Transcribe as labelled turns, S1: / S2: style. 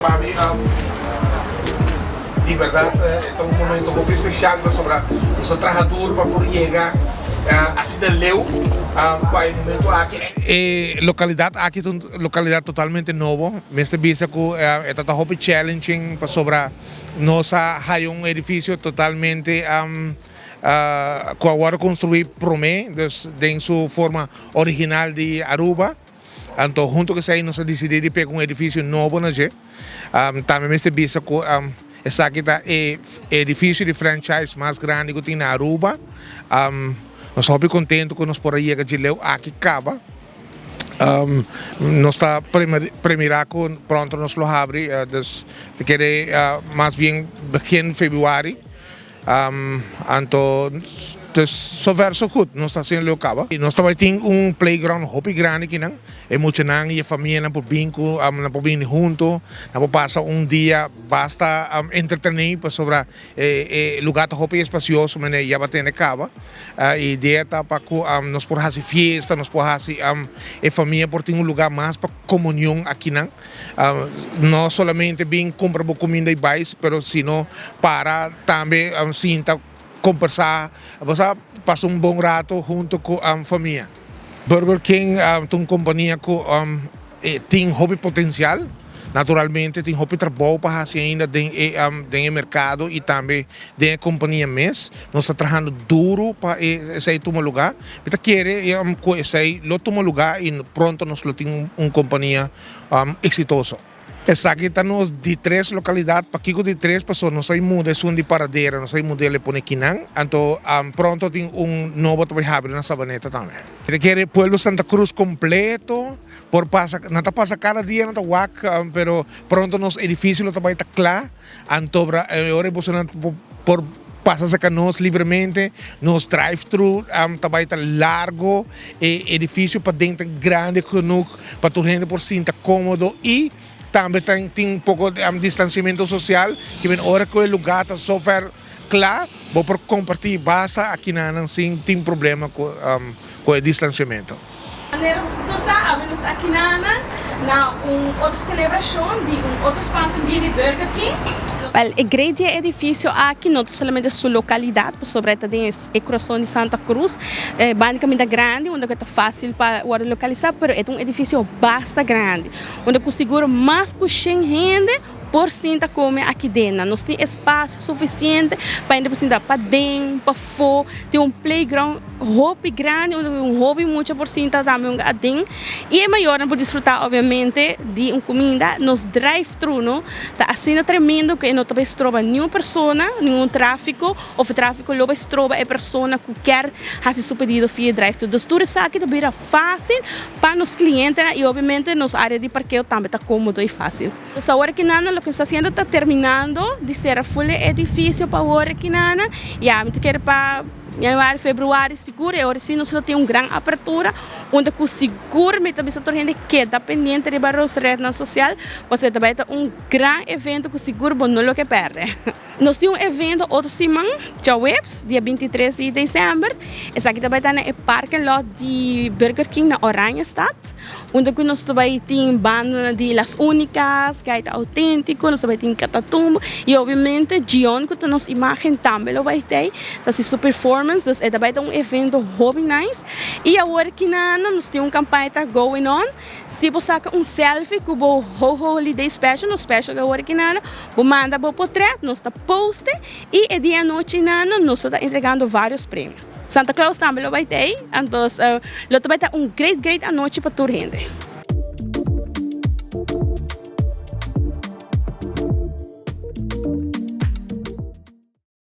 S1: Pa mi, di berdad e ta un momento hopi special pasobra nos a traha duro pa por yega asina leu pa e momento aki. E localidad aki ta un localidad totalmente nobo. Mester bisa cu e ta ta hopi challenging pasobra nos a haya un edificio totalmente cu a wordo construi prome, dus den su forma original di Aruba. Anto hunto ku esei nos a disidí di pega un edifisio nobo na dje. Tambe mester bisa ku esaki ta e edifisio di franchise mas grandi ku tin na Aruba. Nos ta hopi kontento ku nos por a yega dje leu aki kaba. Nos ta premirá ku pronto nos lo habri, dus ta kere mas bien begin februari. Anto dus sover so goed, nos ta haciendo leu caba. Nos ta bay tin un playground hopi grandi kinan, e muchanan y e famianan por bin cu nan por bini hunto, nan por pasa un dia basta entreteni pasobra e lugar ta hopi espacioso mene ya ba tene caba. E idea ta pa cu nos por haci fiesta, nos por haci e famia por tin un lugar mas pa comunion akinan. No solamente bin cumpra bo cuminda y bay, pero sino para tambe sinta combersa, bo sa pasa un bon rato hunto cu famia. Burger King ta un compania cu tin hopi potencial, naturalmente tin hopi trabou pa haci ainda den e den e mercado y tambe den e compania mes. Nos ta trahando duro pa esey tuma lugar. Mi ta kere cu esey lo tuma lugar y pronto nos lo tin un compania exitoso. Esaki ta nos di tres localidad. Pakico di tres? Pasobra nos a muda esun di Paradera, nos a muda el e pone kinan. Anto pronto tin un nobo ta bay habri na Sabaneta tambe. Mi ta kere pueblo Santa Cruz completo por pasa, nan ta pasa cada dia nan ta wak, pero pronto nos edificio lo ta bay ta cla. Anto e ora bosonan por pasa cerca nos libremente, nos drive thru ta bay ta largo, e edificio paden ta grandi genoeg pa tur hende por sinta comodo y tambe tin un poco distanciamento social, kimen ora cu e lugar ta sover cla bo por comparti basta akinanan sin tin problema cu e distanciamento.
S2: Manera ku tur sa, awe nos ta akinana na un otro selebrashon di un otro spantumbier di Burger King. Wèl, e great di e edifisio aki no ta solamente su lokalidat, pasobra e ta den e kurason di Santa Cruz, banda di kaminda grandi unda ku e ta fásil pa wòrdu lokalisá, pero e ta un edifisio basta grandi, unda ku sigur mas ku shen hende por sinta kome aki den. Nos tin espasio sufisiente pa hende por sinta paden, pafó, tin un playground hopi grandi unda un hopi mucha por sinta tambe un aden y e mayornan por disfruta obviamente di un cuminda. Nos drive thru no ta asina tremendo cu e no ta bay stroba niun persona, ningun trafico of e trafico lo bay stroba e persona cu kier haci su pedido via e drive thru. Dus tur esaki ta bira facil pa nos clientenan y obviamente nos area di parkeo tambe ta comodo y facil. Pues awor akinana loke nos ta haciendo ta terminando di cera full e edificio pa awor akinana ya mi ta kere pa Januari, februari sigur e ora si nos lo tin un gran apertura unda cu sigur mi ta bisa tur hende keda pendiente riba nos rednan social pasobra e ta bay ta un gran evento cu sigur bo no lo ke perde. Nos tin un evento otro siman djaweps dia 23 di december esaki ta bay ta na e parking lot di Burger King na Oranjestad unda cu nos ta bay tin banda di Las Unicas, Gaita Autentico, nos ta bay tin Catatumbo y obviamente Gion cu ta nos imagen tambe lo bay tey ta haci su performance, dus e ta bay ta un evento hopi nice y awor kinan nos tin un campaña ta going on si bo saca un selfie cu bo Ho Ho Holiday Special, nos special awor kinan bo manda bo potret nos ta poste y e dia anochi nan nos lo ta entregando varios premio. Santa Claus tambe lo bai t'ei, anto lo ta bai ta un great great anochi pa tur hende.